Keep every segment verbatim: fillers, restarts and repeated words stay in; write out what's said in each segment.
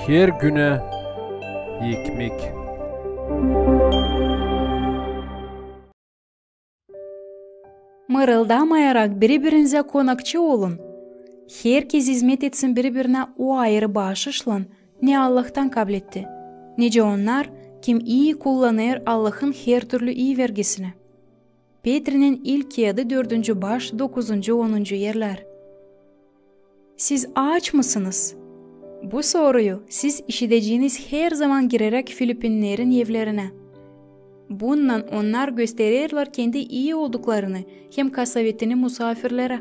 Her günä ekmek. Mırıldamayarak biri-birinizä konakçı olun. Herkez izmet etsin biri-birinä o ayırı baaşışlan, ne Allahtan kabletti, nicä onnar, kim ii kullanêr Allahın her türlü ii vergisini. Petrinin ilk kiyadı, dördüncü baş, dokuzuncu, onuncu erlär. Siz aaç mısınız? Bu soruyu siz işideceniz herzaman gireräk Filipinnerin evlerinä. Bunnan onnar göstererlär kendi ii olduklarını hem kasavetini musaafirlerä.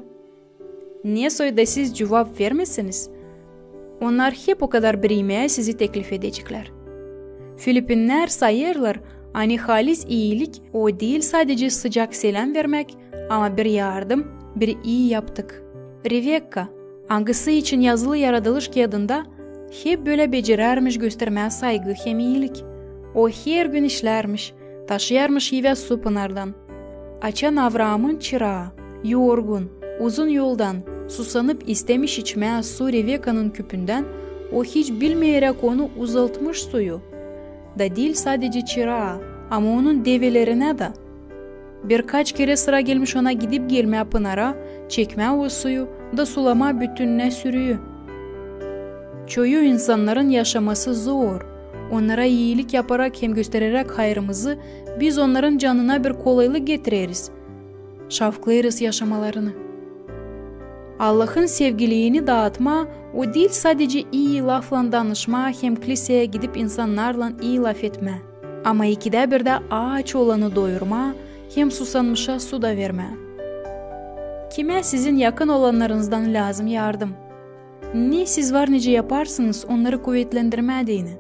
Ne soy da siz cuvap vermeseniz, onnar hep okadar biri imää sizi teklif edeceklär. Filipinnär sayêrlar, ani halis iilik o diil sadecä sıcak seläm vermäk, ama bir yardım, bir ii yaptık. Revekka, angısı için yazılı yaradılış kiyadında, hep bölä becerärmiş göstermää saygı hem iilik. O her gün işlärmiş, taşıyarmış evä su pınardan. Açan Avraamın çıraa, yorgun, uzun yoldan, susanıp istämiş içmää su Revekkanın küpündän, o hiç bilmeyeräk onu uzaltmış suyu. Da diil sadecä çıraa, ama onun develerinä dä. Birkaç kerä sıra gelmiş ona gidip-gelmää pınara, çekmää o suyu da sulamaa bütünnä sürüyü. Çoyu insannarın yaşaması zor. Onnara iilik yaparak hem göstereräk hayırımızı, biz onnarın canına bir kolaylık getireriz. Şafklêêrız yaşamalarını. Allahın sevgiliini daatmaa, o diil sadecä ii laflan danışmaa hem kliseya gidip insannarlan ii lafetmää, ama ikidä birdä aaç olanı doyurmaa hem susanmışa su da vermää. Kimä sizin yakın olannarınızdan lääzım yardım? Ne siz var nicä yaparsınız, onnarı kuvetlendirmää deyni?